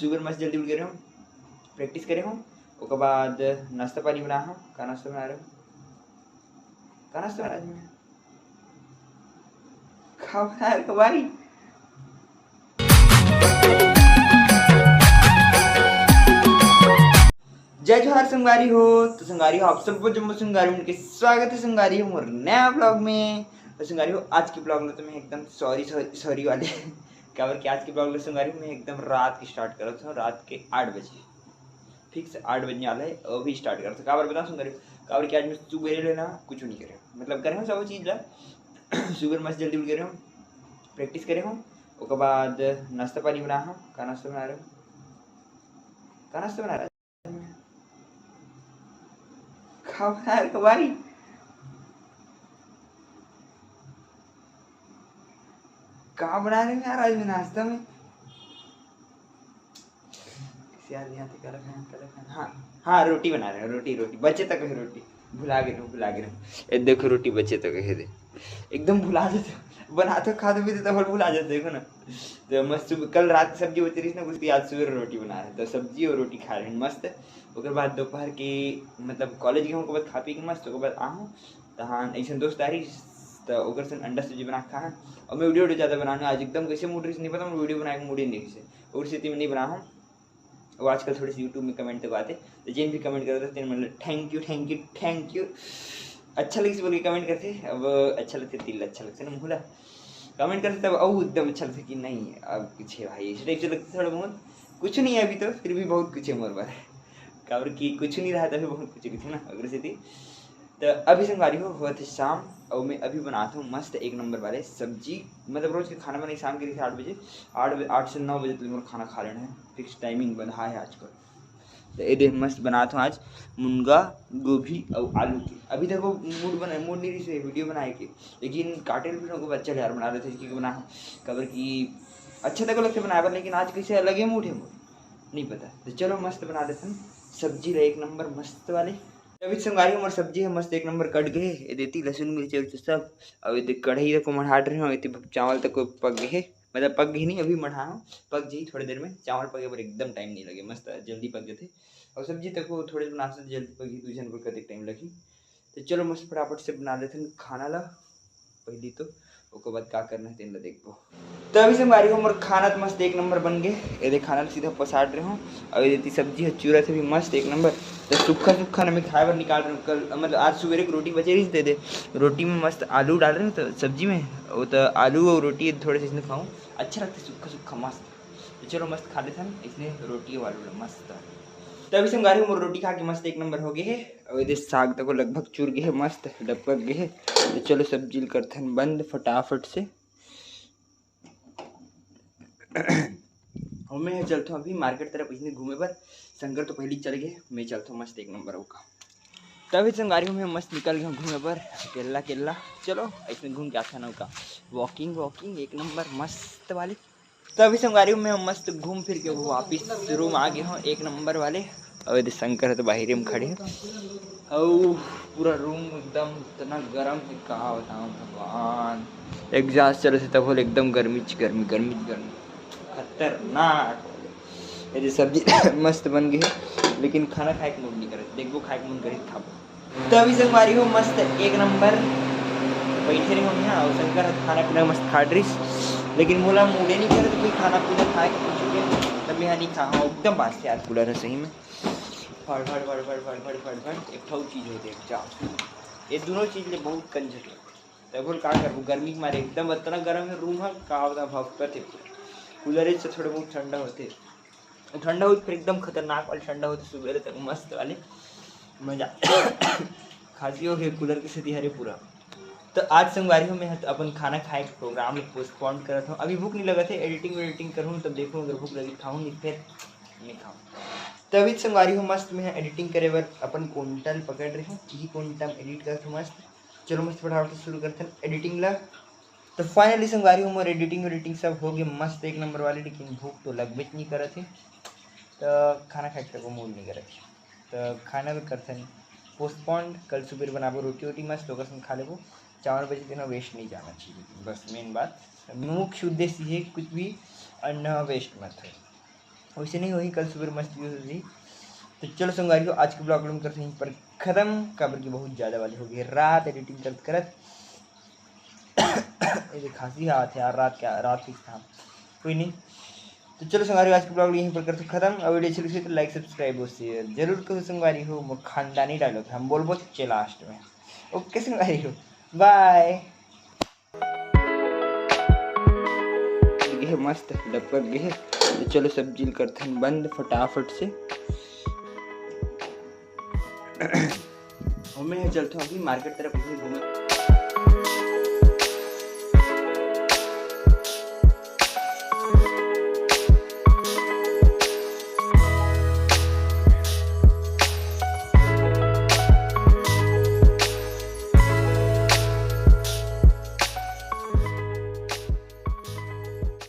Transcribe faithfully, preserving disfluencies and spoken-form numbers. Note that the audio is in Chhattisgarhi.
सुबह मस्त जल्दी उठ गे रहे हो, practice करे हो, ओकर बाद नाश्ता पानी बना हो। का नाश्ता बना रहे हो? का नाश्ता बना रहे हो? का बना रहे हो भाई? जय जोहार संगवारी हो। तो संगवारी हो, आप सबो जम्मो संगवारी मन के स्वागत है संगवारी हो मोर नया vlog में। तो संगवारी हो, आज के vlog में तो मैं एकदम sorry, sorry, sorry वाले काबर कि आज के vlog में संगवारी हो, मैं एकदम रात के start करत हूँ, रात के आठ बजे, fix आठ बजने वाला है, अभी start करत हूँ। काबर बताओ संगवारी हो, काबर कि आज मैं सुबह ले ना कुछ नहीं करे, मतलब करे हूँ सब चीज़ ला। सुबह मस्त जल्दी उठ गे रहे हूँ, practice करे हूँ, ओकर बाद नाश्ता पानी बना हूँ। का नाश्ता बना रहे हो? का नाश्ता बना रहे हो? का बना रहे हो भाई? का बना रहे हो यार आज नाश्ता में? यार, यहाँ पे कल खाना, कल खाना। हाँ, हाँ, रोटी बना रहे हो, रोटी, रोटी, बचे तक है रोटी, भुला गे रहूँ, भुला गे रहूँ। ए, देखो, रोटी बचे तक है दे, एकदम भुला जाते हो, बनाते हो, खाते पीते तब भुला जाते हो, देखो ना। तो मस्त सुबह, कल रात की सब्जी बची रही ना, उसकी आज सुबह रोटी बना रहे, तो सब्जी और रोटी खा रहे हैं मस्त। ओकर बाद दोपहर के, मतलब, कॉलेज गए हूँ, ओकर बाद खा पी के मस्त, ओकर बाद आहूँ, तहाँ ऐसे दोस्त आ रही, तो ओकर संग अंडा सब्जी बना के खा। और मैं वीडियो, वीडियो ज़्यादा बनाना आज एकदम कैसे मूड रही नहीं पता, मैं वीडियो बनाए के मूड ही नहीं रही, और स्थिति में नहीं बना हूँ। अब आजकल थोड़ी सी YouTube में comment तो आते, तो जिन भी comment करते हैं, मतलब, thank you, thank you, thank you। अच्छा लगिस बोल के comment करते, अब अच्छा लगते, दिल अच्छा लगते ना, मुहला comment करते, तब अउ एकदम अच्छा लगता कि नहीं, अब कुछ है भाई, इस टाइप से लगता थोड़ा बहुत। कुछ नहीं है अभी तो, फिर भी बहुत कुछ है मोर बर, काबर कि कुछ नहीं रहा था, अभी बहुत कुछ है ना, अगर से थी। तो अभी संगवारी हो, होत है शाम, और मैं अभी बनाता हूँ मस्त एक नंबर वाले सब्जी। मतलब, रोज के खाना बनाई शाम के, जैसे आठ बजे, आठ बजे, आठ से नौ बजे तक मोर खाना खा लेना है, fix timing बंधा है आजकल। तो ये देख, मस्त बनात हूँ आज मुनगा, गोभी और आलू के। अभी देखो, मूड बना, मूड नहीं रही वीडियो बनाए के, लेकिन काटे भी लोगों को अच्छा यार बना लेते हैं, क्योंकि बना, काबर कि अच्छा तक लगते बनाए बर, लेकिन आज कैसे अलग ही मूड है मोर, नहीं पता। तो चलो, मस्त बना लेते हैं सब्जी ला एक नंबर मस्त वाले। अभी संगवारी, हमर सब्जी है मस्त एक नंबर कट गए, ये देती लहसुन मिर्ची उर्ची सब। अब ये देख, कढ़ाई तक को मढ़ाट रहे हो, ये चावल तक को पक गए, मतलब, पक गए नहीं, अभी मढ़ा हूँ, पक जाई थोड़ी देर में। चावल पके बर एकदम टाइम नहीं लगे, मस्त जल्दी पक जाते। और सब्जी तक को थोड़े बना सकते, जल्दी पक गई, दू जन पर कतेक टाइम लगी। तो चलो, मस्त फटाफट से बना लेते हैं खाना ला। पहली तो ओकर बाद का करना है, तेन ला देखबो। तो अभी संगवारी हो, मोर खाना तो मस्त एक नंबर बन गए। ये देख, खाना ला सीधा पसार रहे हो, और ये देती सब्जी है, चूरा से भी मस्त एक नंबर। तो सूखा सूखा ना मैं खाए बर निकाल रहे हूँ। कल, मतलब, आज सुबेरे की रोटी बचे रही, दे दे, रोटी में मस्त आलू डाल रहे हो तो सब्जी में, वो तो आलू और रोटी थोड़े से इसमें खाऊँ, अच्छा लगता है सूखा सूखा मस्त। तो चलो, मस्त खा लेते हैं इसने रोटी और आलू ला मस्त। तो अभी संगवारी हो, मोर रोटी खा के मस्त एक नंबर हो गए है। और ये साग तक को लगभग चूर गए है, मस्त डबक गए है। तो चलो, सब्जी ल करथन बंद फटाफट से। और मैं चलता हूँ अभी मार्केट तरफ इसने घूमे बर। शंकर तो पहली चल गए, मैं चलता हूँ मस्त एक नंबर होगा। तभी संगवारी हो, मैं मस्त निकल गया हूँ घूमे बर अकेला अकेला। चलो, इसमें घूम के आता ना का, walking walking एक नंबर मस्त वाली। तभी संगवारी हो, मैं मस्त घूम फिर के वापिस रूम आ गया हूँ एक नंबर वाले। अब ये शंकर है तो बाहर में खड़े हैं। और पूरा रूम एकदम इतना गर्म है, का बताऊँ भगवान। एग्जॉस्ट चले से तब होले एकदम गर्मी च गर्मी, गर्मी च गर्मी, खतरनाक। ये सब्जी मस्त बन गई है, लेकिन खाना खाए के मूड नहीं करे। देखबो, खाए के मन करे, खाबो। तो अभी संगवारी हो, मस्त एक नंबर बैठे रहे हम यहाँ, और शंकर ह खाना पीना मस्त खा रही, लेकिन मोला मूडे नहीं करे तो कोई खाना पीना खाए के कुछ के, तब मैं यहाँ नहीं खा। हाँ, एकदम बास यार, कूलर है सही में। फड़ फड़ फड़ फड़ फड़ फड़ फड़ फड़ एक ठो चीज होते जा, ये दोनों चीज ले बहुत कंजट लगता। तब बोल का करबो, गर्मी के मारे एकदम इतना गर्म है रूम है, का बता, भपकत है पूरा। कूलर से थोड़ा बहुत ठंडा होते, ठंडा होते फिर एकदम खतरनाक वाली ठंडा होते, सुबह तक मस्त वाले मजा। खांसी हो गई कूलर के सेती हरे पूरा। तो आज संगवारी हो, मैं ह अपन खाना खाए के प्रोग्राम ल पोस्टपोन करत हूँ। अभी भूख नहीं लगत है, एडिटिंग वेडिटिंग करूँ तब देखूँ, अगर भूख लगी खाऊँ, नहीं फिर नहीं खाऊँ। तभी संगवारी हो, मस्त मैं एडिटिंग करे बर अपन कोंटा ल पकड़ रहे हूँ, यही कोंटा में एडिट करत हूँ मस्त। चलो मस्त फटाफट से शुरू करते हैं एडिटिंग ला। तो फाइनली संगवारी हो, मोर एडिटिंग वेडिटिंग सब हो गए मस्त एक नंबर वाले, लेकिन भूख तो लगबे नहीं करत है, तो खाना खाए के तको मूड नहीं करत है। तो खाना भी करथन पोस्टपोन्ड, कल सुबह बनाबो रोटी वोटी मस्त, ओकर संग खा लेबो। चार बजे दिन वेस्ट नहीं जाना चाहिए, बस मेन बात, मुख्य उद्देश्य ये, कुछ भी अन्न वेस्ट मत हो। वैसे नहीं होही, कल सुबह मस्त views होही। तो चलो संगवारी हो, आज के vlog हम करते हैं यहीं पर खत्म, काबर कि बहुत ज़्यादा वाली हो गई रात editing करत करत। ये देख, खांसी हाथ यार, रात क्या, रात की था, कोई नहीं। तो चलो संगवारी हो, आज के vlog यहीं पर करते खत्म। और video अच्छी लगी तो like, subscribe और share जरूर करो संगवारी हो। मोर खानदानी dialogue हम बोलबो चे last में। OK संगवारी हो, bye। गे हे मस्त डबका गे हे। तो चलो सब्जी ल करथन बंद फटाफट से। और मैं चलता हूँ अभी market तरफ, घूम